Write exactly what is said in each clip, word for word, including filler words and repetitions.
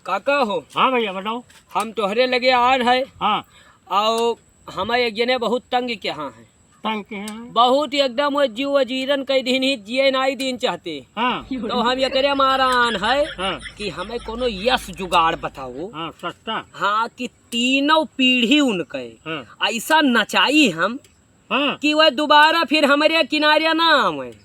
काका हो? हाँ भइया, बताओ। हम तोहरे लगे आन है। हाँ। अउ हमें एक जने बहुत तंग किहा है। तंग किहा है? बहुत एकदम वो जीव अजीरन कइ दिहिन ही, जिए नाई दिन चाहते। हाँ। तो हम एकरे मारा आन है हाँ। कि हमें कोनो यस जुगाड़ बताओ। हाँ, सस्ता। हाँ, कि तीनों पीढ़ी उनके हाँ। अइसा नचाई हम हाँ। कि वह दुबारा फिर हमरे किनारे ना आवे।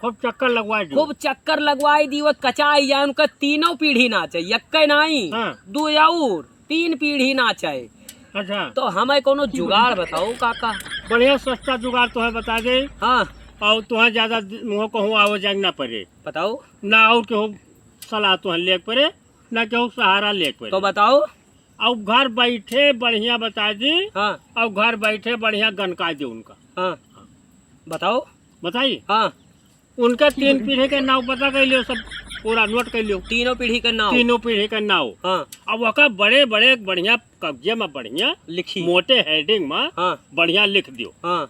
खूब चक्कर लगवाई दी। खूब चक्कर लगवाई दी, वह कचाई जाए, उनका तीनों पीढ़ी नाचे, यक्के नाई, हाँ। दो अउर तीन पीढ़ी नाचे। अच्छा। तो हमें कोनो जुगाड़ बताओ काका। बढ़िया सस्ता जुगाड़ तोहे बता दे। हाँ। अउ तोहे ज्यादा दि-, मुँह कहूँ आवे जाए ना पड़े। बताओ। ना अउर केहू सलाह तोहे लेके पड़े, ना केहू सहारा लेके पड़े। तो बताओ। अउ घर बैठे बढ़िया बता दी। हाँ। अउ घर बैठे बढ़िया गनका दे उनका। हाँ। बताओ। बताई? हाँ। उनका तीन पीढ़ी के नाव पता कर लियो, सब पूरा नोट कर लियो। तीनों पीढ़ी के नाव। तीनों पीढ़ी के नाव। हाँ। अब ओका बड़े बड़े बढ़िया कब्जे में बढ़िया लिखी। मोटे हेडिंग में हाँ। बढ़िया लिख दियो। हाँ।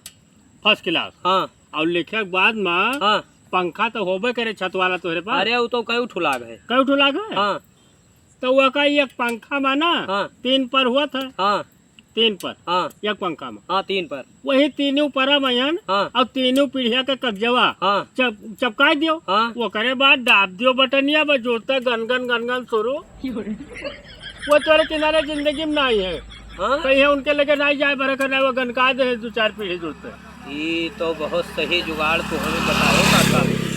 फर्स्ट क्लास। हाँ। अउ लिखे के बाद में हाँ। पंखा तो होबे करे छत वाला तोहरे पास। अरे, वो तो कई ठो लाग है। कई ठो लाग है? हाँ। तो ओका एक पंखा में ना हाँ। तीन पर हुआ था। हाँ। तीन पर। हाँ। एक पंखा में। हाँ, तीन पर। वही तीनों परा बयन हाँ। अउ तीनों पीढ़िया के कब्जवा हाँ। चप-, चपकाई दियो। हाँ। ओकरे बाद दाब दियो बटनिया, बस जुड़ते गनगन गनगन शुरू। वो तोरे किनारे जिंदगी में नाई है। हाँ? कहीं उनके लगे नाई जाए भरे के, नाई वो गनका दे है, दो चार पीढ़ी जुड़ते। ई तो बहुत सही जुगाड़ तू हमें बताओ काका।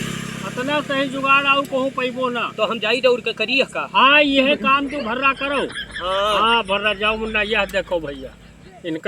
अतना सही जुगाड़ अउ कहूँ पैबो ना। तो हम जाई दौड़ के करिए का? हाँ, यह काम तू भर्रा करो। हाँ। हाँ, भर्रा जाओ मुन्ना, यह देखो भइया, इनका